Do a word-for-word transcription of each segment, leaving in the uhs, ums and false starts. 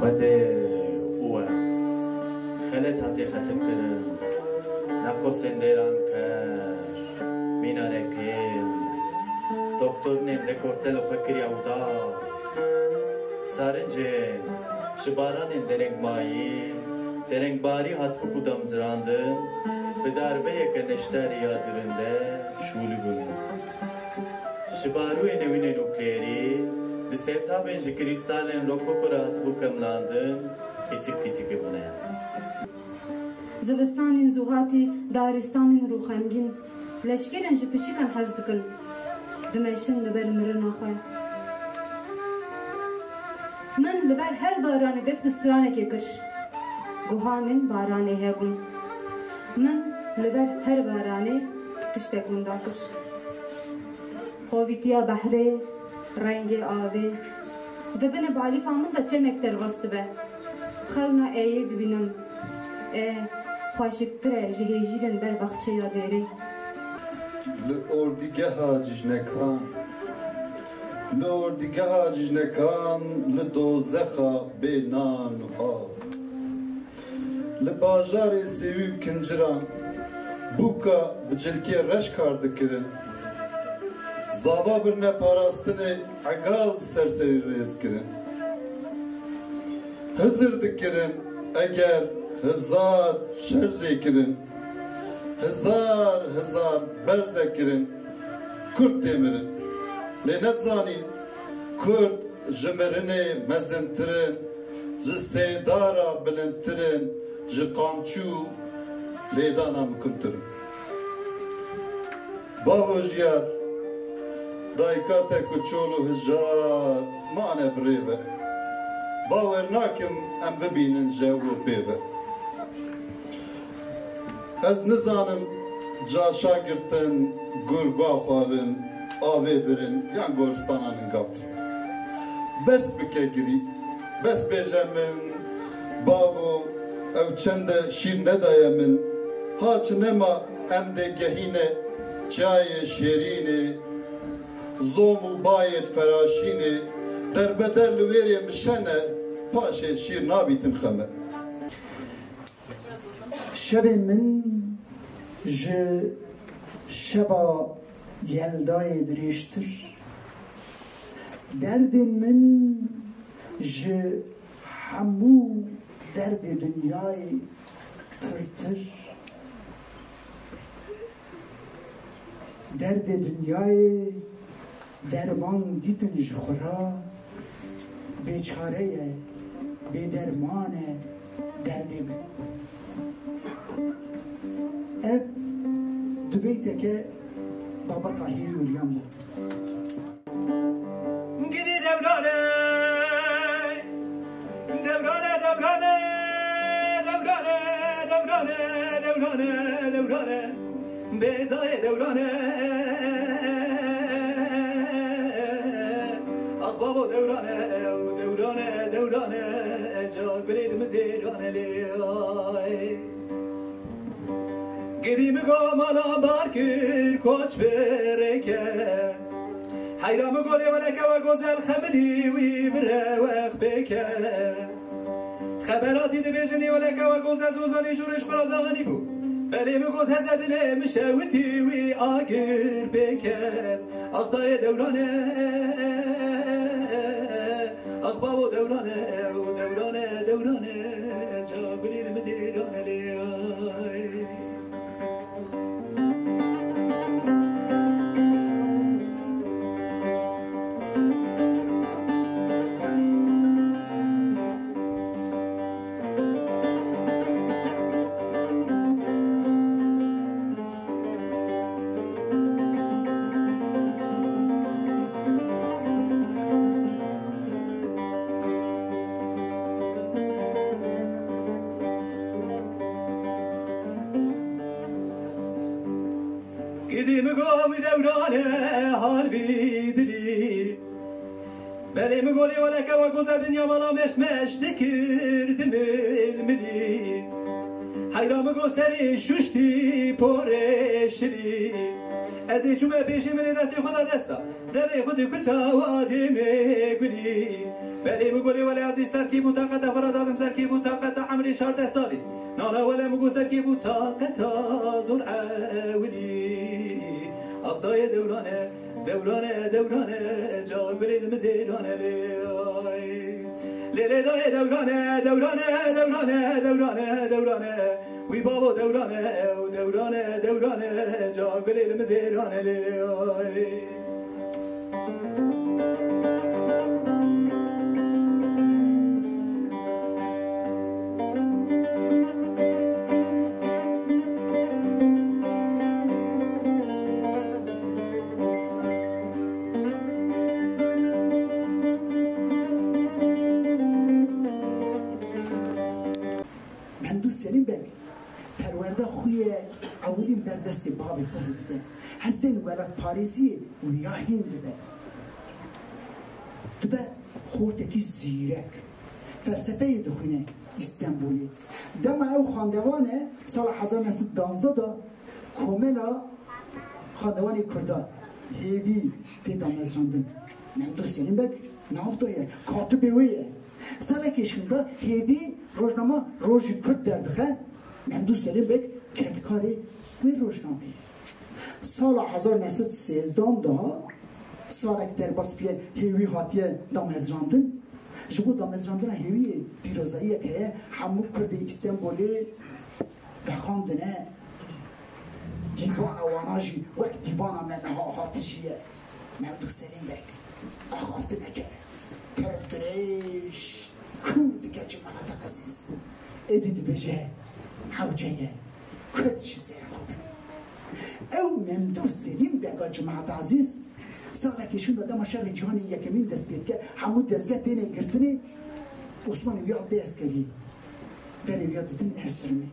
Xwedê û wext xelet hatiye xetimkirin, neqosên dêran ker, mîna rekên, doktorinên dekortel û xwe kiriya û da. Sarincên ji baranên derengmayî, derengbarî hatibû ku damzirandin, bi darbeyeke neşterî ya dirinde şûlî bûne. Ji barûyê newînê nukleerî, di sertabên ji krîstalên rokoko re hatibû kemlandin, kîtik kîtikê bûne. Zivistanên zû hatî, daristanên rûxemgîn, leşkerên ji piçikan hez dikin, dimeşin li ber mirina xwe. Min li ber her baranê dest bi stranekê kir. Guhanên baranê hebûn. Min li ber her baranê tiştek winda kir. Hovîtiya behrê, rengê avê. Di binê balîfa min de çemek derbas dibe. Xewna êyê dibînim. Ê, xweşiktir e ji hêjîrên ber baxçeya dêrê. Li ordîgeha cîjnekan, li ordîgeha cîjnekan, li dozexa bê nan û av. Li bajarê sêwî û kinciran bûka bi cilkê reş kar dikirin. Zava birine parastinê egal ser serî rêz kirin. Hizir dikirin eger hizar şer jê kirin. Hizar hizar berze kirin. Kurd tê mirin. Lê nezanîn Kurd ji mirinê mezintir in, ji sêdara bilindtir in, ji qamçû lêdana mikuntir in. Bavo jiyar, dayika te ku çol û hijar mane bi rê ve. Bawer nakim em bibînin ji Ewropê ve. Ez nizanim caşa girtin, gurga xwarin, avê birin yan goristana ningavtin. Bes bike girî, bes bêje min, bavo, ew çende şîr nedaye min. Ha çi nema em dê gehîne çiyayê şêrînê, zom û bayê feraşînê, derbeder li wêrê mişene, paşê şîr nabîtin xeme. Şevên min ji şeva Yeldayê dirêjtir, derdên min ji hemû derdê dinyayê pirtir. Derdê dinyayê derman dîtin ji xwe re, bêçare ye, bêderman e derdê min. Ev du beyteke Baba Tahîrî Miryan bû. Gidî dewrane, dewrane, dewrane, dewrane, dewrane, dewrane, dewrane. Bêdayê dewran e, ax bavo dewran e, ew dewran e, dewran e, ca gulê li min dêran e lê ay. Gidî min go mala bar kir koç bi rêke. Heyra min go lê weleke we gozel xemilî wî bi rewex pêke. Xeberatî dibêjin ê weleke we gozel zozanî jûrê ji xwe re danî bû. Belê min got heze dilê min şewitî wî agir pê ket. Ax dayê dewran e, ax bavo dewran e, ew dewran e, dewran e, ca gulî li min dêran e lê ay. Gidî min go wî dewran e hal vî dilî. Belê min go lê weleke we goze dinya mala meş meş dikir dimil milî. Heyra min go serî şuştî porê şilî. Ez ê çûme pêşê min ê destê xwe da desta. Devê xwe dikuta wadê me gulî. Belê min gulê wele ez ê ser kêf û taqeta xwe ra dadim ser kêf û taqeta emrê şardeh salî. Nana wele min got ser kêf û taqeta zor ewilî. Axtayê dewrane, dewrane, dewrane, ca gulê li min dêrane lê ay. Lê lê dayê dewrane, dewrane, dewrane, dewrane, dewrane. Wî balo dewrane, ew dewrane, dewrane, ca gulê li min dêrane lê ay. Memdû Selîm Beg perwerda xwe ye ewilîn ber destê bavê xwe dide. Hestên welatparêziyê wiya hîn dibe. Dibe xortekî zîrek. Felsefeyê dixwîne Îstenbulê. Dema ew xandevan e, sala hezar neh sed danzdeh de komela xandevanê Kurdan Hêvî tê damezrandin. Memdû Selîm Beg nav daye, katibê wê ye. Salekê şûnda Hêvî rojnama Rojî Kurd derdixe, Memdû Selîm Beg kedkarê wê rojnameyê. Sala hezar neh sed sêzdan de salek derbas bûye Hêvî hatiye damezrandin. Ji bo damezrandina Hêviyê pîrozayiyek heye, hemû Kurdê Îstenbolê vexandine. Dîvana wana jî wek dîvana me niha hatişiye. Memdû Selîm Beg axaftineke pir dirêj kûr dike cemaeta ezîz. Êdî dibêje, hewce ye Kurd ji ser xwe bin. Ew Memdû Selîm Bega cemaeta ezîz, salekê şûnda dema şerê cîhanê yekemîn dest pê dike, hemû dezgeh têne girtinê, Osmanî wiya bê eskeriyê. Berê wiya didin Erzirumê.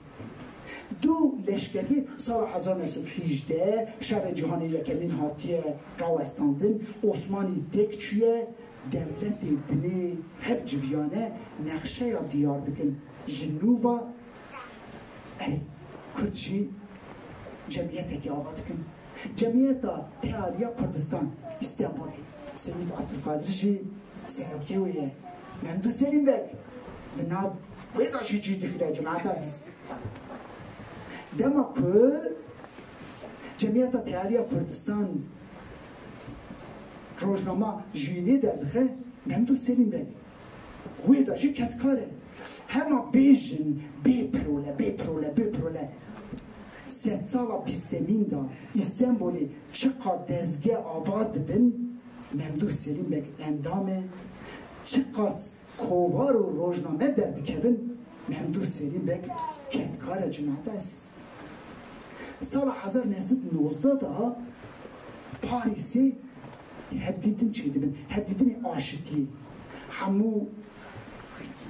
Du leşkerî sala hezar neh sed hîjdeh şerê cîhanê yekemîn hatiye rawestandin, Osmanî têk çûye, dewletê dinê hev civiyane nexşeya diyar dikin. Ji nû ve erê Kurd jî cemiyetekê ava dikin. Cemiyeta Tealiya Kurdistan Îstenbolê. Seyîd Abdulkadir jî serokê wê ye. Memdû Selîm Beg di nav wê de jî cî digire cemaeta ezîz. Dema ku Cemiyeta Tealiya Kurdistan rojnama Jiyînê derdixe, Memdû Selîm Beg wê de jî kedkar e. Hema bêjin bê pirole, bê pirole, bê pirole. Sedsala bîstemîn de Îstenbolê çiqa dezge ava dibin, Memdû Selîm Beg endam e. Çiqas kovar û rojname derdikevin, Memdû Selîm Beg kedkar e cemaeta ezîz. Sala hezar neh sed nozdeh de Parîsê hevdîtin çêdibin, hevdîtinê aşitiyê. Hemû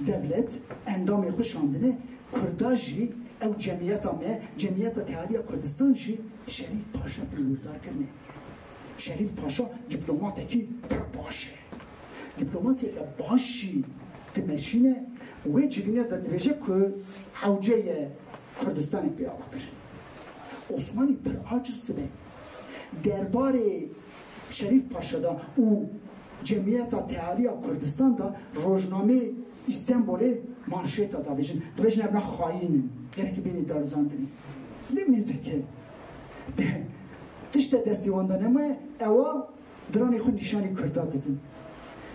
dewlet endamê xwe şandine, Kurda jî ew cemiyeta me, Cemiyeta Tealiya Kurdistan jî Şerîf Paşa birûdar kirine. Şerîf Paşa dîplomatekî pir baş e. Dîplomasiyeke baş jî dimeşîne, wê civînê de dibêje ku hewce ye Kurdistanê pê ava kirin. Osmanî pir aciz dibe. Derbarê Şerîf Paşa de û Cemiyeta Tealiya Kurdistan de rojnameyê Îstenbolê manşeta davêjin. Dibêjin ev ne xayîn in. Gerek bênê darizandinê. Lê mêzeke de tişte destê wan de nemaye, ewa diranê xwe nîşanî Kurda didin.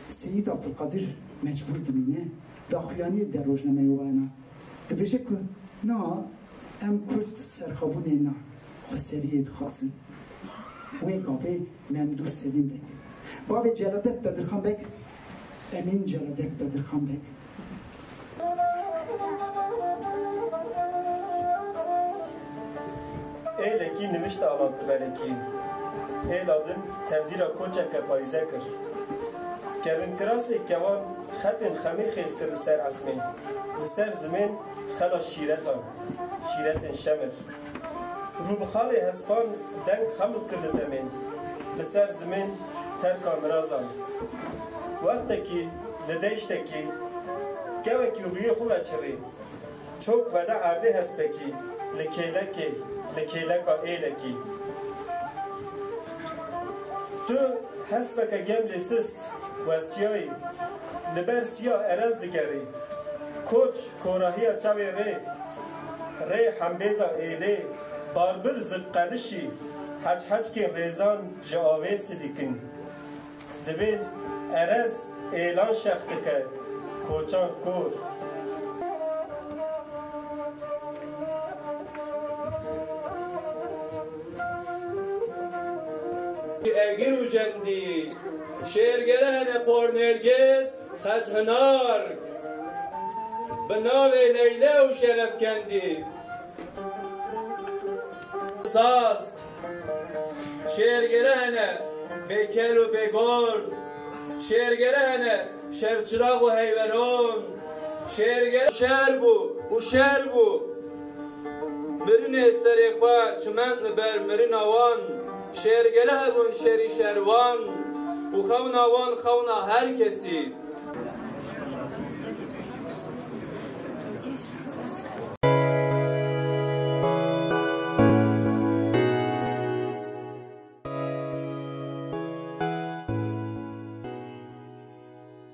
Seyîd Abdulkadir mecbûr dimîne, daxuyaniyê de rojnameya wana. Dibêje ku na, em Kurd serxwebûnê na, xweseriyê dixwazin. Wê gavê Memdû Selîm Beg. Bavê Celadet Bedirxan Beg, Emîn Celadet Bedirxan Beg. Êlekî nivişte Alan Tibelekî. Êla din tevdîra koçeke payîze kir. Kevinkirasê kewan xetên xemê xêz kir li ser esmên, li ser zimên xela şîretan, şîretên şemir. Rû bi xalê hespan deng xeml kir li zemên, li ser zimên terka mirazan. Wextekî, li deştekî, kevekî rûyê xwe veçirî. Çok veda erdê hespekî, li kêlekê, li kêleka êlekî. Tu hespeke gemlê sist westiyayî, li ber siya erez digerî. Koç korahiya çavê rê, rê hembêza êlê, barbil zikqelişî, heçheçkên rêzan ji avê silîkin. Divê erez êlan şex dike, koçan kor. Egir û jendî, şêrgere hene pornêrgiz, xeç hinar, bi navê Leyle û Şerefkendî. Saz, şêrgere hene bêkel û bêgol, şêrgere hene şevçiraq û heyveron, şêrgere şer bû û şer bû. Mirinê serê xwe çimend li ber mirina wan, şêrgere hebûn şerî şerwan û xewna wan xewna her kesî.